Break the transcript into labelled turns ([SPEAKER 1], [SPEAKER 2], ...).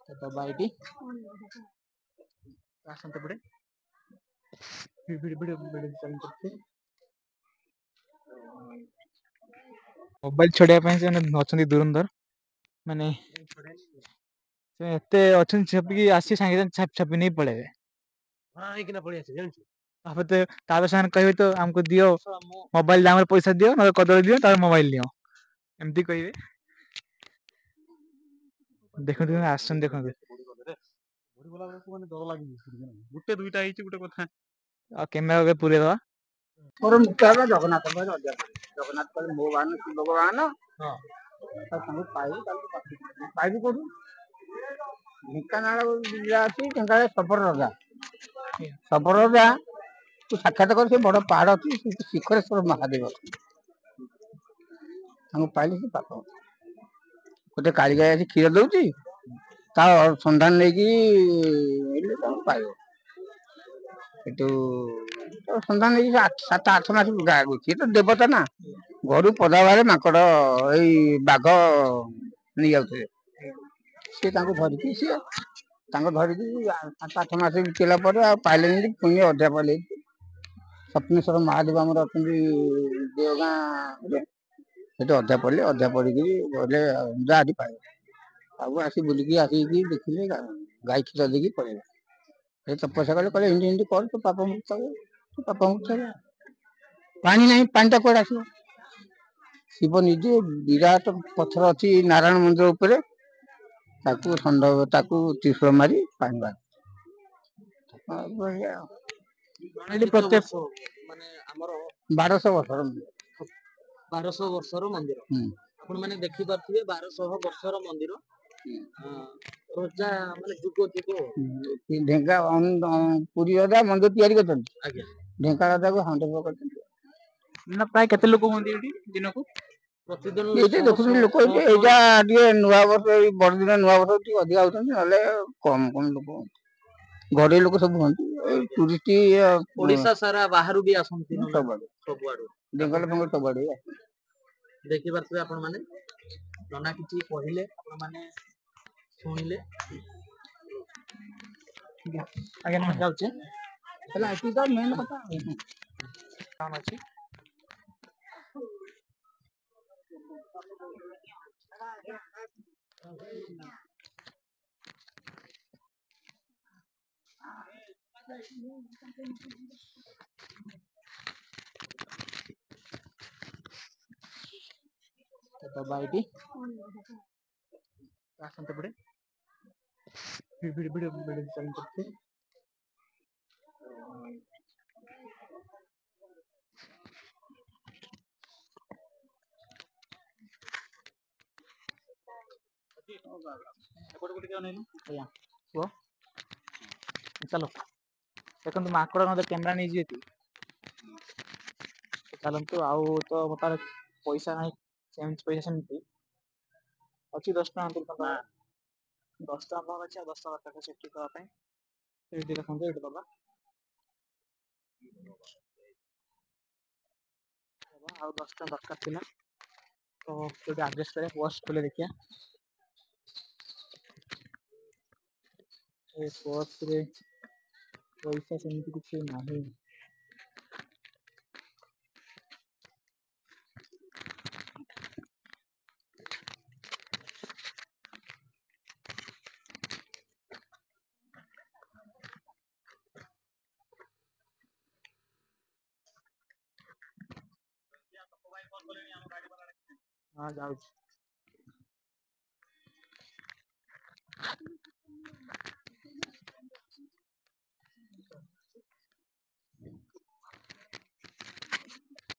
[SPEAKER 1] ଦବା ଏଇଠି। ଆସନ୍ତୁ ଏପଟେ। ଭିଡ଼ିଓ ଭିଡ଼ିଓ ଭିଡ଼ିଓ ଚାଲନ୍ତୁ। ମୋବାଇଲ ଛଡେଇବା ପାଇଁ ସେମାନେ ଅଛନ୍ତି ଦୁରନ୍ଧର, ମାନେ ସେ ଏତେ ଅଛନ୍ତି ଛାପିକି ଆସି ସାଙ୍ଗେ ସାଙ୍ଗେ ଛାପି ଛାପି ନେଇ ପଳେଇବେ। ତାପରେ ତାପରେ ସେମାନେ କହିବେ ତ ଆମକୁ ଦିଅ ମୋବାଇଲ ଦାମରେ ପଇସା ଦିଅ, ନହେଲେ କଦଳୀ ଦିଅ, ତାପରେ ମୋବାଇଲ ନିଅ, ଏମିତି କହିବେ। ଦେଖନ୍ତୁ ଆସୁଛନ୍ତି, ଦେଖନ୍ତୁ।
[SPEAKER 2] ଗୋଟେ ଦୁଇଟା ହେଇଛି ଗୋଟେ କଥା।
[SPEAKER 1] ଆଉ କ୍ୟାମେରା ଏବେ ପୁରେଇ ଦବା।
[SPEAKER 3] ମୋର ମୁଖ୍ୟ ହେଲା ଜଗନ୍ନାଥ ପାଖରେ ଅଜା। ଜଗନ୍ନାଥ କହିଲେ ମୋ ବାହନ ଶିବଙ୍କ ବାହନ, ଆଉ ତାଙ୍କୁ ପାଇବୁ, ତାଙ୍କୁ ପାଇବୁ କୋଉଠୁ? ଢେଙ୍କାନାଳ ଜିଲ୍ଲା ଅଛି, ଢେଙ୍କାନାଳ ଶବର ରଜା, ଶବର ରଜା ତୁ ସାକ୍ଷାତ କରି, ସେ ବଡ ପାହାଡ ଅଛି, ସେଠି ଶିଖରେଶ୍ୱର ମହାଦେବ ଅଛନ୍ତି, ତାଙ୍କୁ ପାଇଲେ ସେ ପାପ। ଗୋଟେ କାଳି ଗାଈ ଆସି କ୍ଷୀର ଦଉଛି, ତା ସନ୍ଧାନ ନେଇକି ହେଲେ ତାଙ୍କୁ ପାଇବ। ସେଠୁ ସନ୍ଧାନ ନେଇକି 7 8 ମାସ ଗାଁକୁ, ସିଏ ତ ଦେବତା ନା, ଘରୁ ପଦା ବାହାରେ ମାଙ୍କଡ ଏଇ ବାଘ ନେଇଯାଉଥିଲେ, ସିଏ ତାଙ୍କୁ ଧରିକି, ସିଏ ତାଙ୍କୁ ଧରିକି 7 8 ମାସ ବିତିଲା ପରେ ଆଉ ପାଇଲେନି। ପୁଣି ଅଧା ପାଇଲେ। ସ୍ୱପ୍ନେଶ୍ୱର ମହାଦେବ ଆମର ଅଛନ୍ତି ଦେଓଗାଁରେ, ସେଠି ଅଧା ପଡ଼ିଲେ। ଅଧା ପଡ଼ିକି ଗଲେ ଯାହା ପାଇବ ଆଉ ଆସି ବୁଲିକି ଆସିକି ଦେଖିଲେ, ଗାଈ କ୍ଷୀର ଦେଇକି ପଳେଇଲେ। ସେ ତପସ୍ୟା କଲେ, କହିଲେ ଏମିତି ଏମିତି କର, ତୁ ପାପ ମୁକ୍ତ ହବ, ତୁ ପାପ ମୁକ୍ତ ହବ। ପାଣି ନାହିଁ, ପାଣିଟା କୁଆଡ଼େ ଆସିବ? ଶିବ ନିଜେ ବିରାଟ ପଥର ଅଛି ନାରାୟଣ ମନ୍ଦିର ଉପରେ, ତାକୁ ଷଣ୍ଢ ତାକୁ ତ୍ରିଶୂଳ ମାରି ପାଣି ବାହାର।
[SPEAKER 1] ପ୍ରତ୍ୟେକ
[SPEAKER 4] ମାନେ ଆମର
[SPEAKER 3] 1200 ବର୍ଷର ମନ୍ଦିର,
[SPEAKER 4] 1200 ବର୍ଷର ମନ୍ଦିର ଆପଣ ମାନେ ଦେଖିପାରୁଥିବେ, 1200 ବର୍ଷର ମନ୍ଦିର। ରଜା ମାନେ ଯୁଗ ଯୁଗ
[SPEAKER 3] ଢେଙ୍କା ପୁରୀ ରଜା ମନ୍ଦିର ତିଆରି କରିଛନ୍ତି।
[SPEAKER 4] ଆଜ୍ଞା।
[SPEAKER 3] ଢେଙ୍କାନାଳ ରାଜାକୁ ହାଣ୍ଡ କରିଛନ୍ତି
[SPEAKER 1] ନା। ପ୍ରାୟ କେତେ ଲୋକ ହୁଅନ୍ତି ଏଠି ଦିନକୁ?
[SPEAKER 4] ପ୍ରତିଦିନ
[SPEAKER 3] ଏଇଠି ଦେଖୁଛନ୍ତି ଲୋକ। ଏଇଠି ଏଇଟା ଟିକେ ନୂଆ ବର୍ଷ, ଏଇ ବଡ଼ଦିନ ନୂଆ ବର୍ଷ ଟିକେ ଅଧିକା ହଉଛନ୍ତି, ନହେଲେ କମ କମ ଲୋକ ହୁଅନ୍ତି। ଘରୋଇ ଲୋକ ସବୁ ହୁଅନ୍ତି, ଏଇ ଟୁରିଷ୍ଟ
[SPEAKER 4] ଓଡିଶା ସାରା ବାହାରୁ ବି ଆସନ୍ତି,
[SPEAKER 3] ସବୁଆଡୁ
[SPEAKER 4] ସବୁଆଡୁ,
[SPEAKER 3] ବେଙ୍ଗଲ ଫେଙ୍ଗଲ ସବୁଆଡୁ।
[SPEAKER 4] ଦେଖିପାରୁଥିବେ ଆପଣ ମାନେ, ନନା କିଛି କହିଲେ, ଆପଣ ମାନେ ଶୁଣିଲେ।
[SPEAKER 1] ଆଜ୍ଞା ଯାଉଛି।
[SPEAKER 3] ହେଲା, ଏତିକି ତ ମେନ୍ କଥା।
[SPEAKER 1] କଣ ଅଛି? ଦବା ଏଇଠି। ଆସନ୍ତୁ ଏପଟେ। ଭିଡ଼ିଓ ଭିଡ଼ିଓ ଭିଡ଼ିଓ ଚାଲନ୍ତୁ।
[SPEAKER 2] ଏପଟକୁ ଟିକେ ଅନେଇଲୁ।
[SPEAKER 1] ଆଜ୍ଞା କୁହ, ଚାଲ। ଦେଖନ୍ତୁ ମାଙ୍କଡ଼ ମୋତେ କ୍ୟାମେରା ନେଇଯିବେ। ଚାଲନ୍ତୁ। ଆଉ ତ ମୋ ପାଖରେ ପଇସା ନାହିଁ, ସେମିତି ପଇସା ସେମିତି ଅଛି 10 ଟଙ୍କା, ଟଙ୍କା 10 ଟଙ୍କା ପାଖରେ ଅଛି, ଆଉ 10 ଟଙ୍କା ଦରକାର ସେଠି ଦେବା ପାଇଁ। ଏଇଠି ଦେଖନ୍ତୁ, ଏଇଠି ଦବା। ଆଉ 10 ଟଙ୍କା ଦରକାର ଥିଲା, ତ ଯୋଉଠି ଆଡଜଷ୍ଟ କରିବା। ପର୍ସ ଖୋଲେ ଦେଖିବା। ଏ ପର୍ସରେ ପଇସା ସେମିତି କିଛି ନାହିଁ। ହଁ ଯାଉଛି।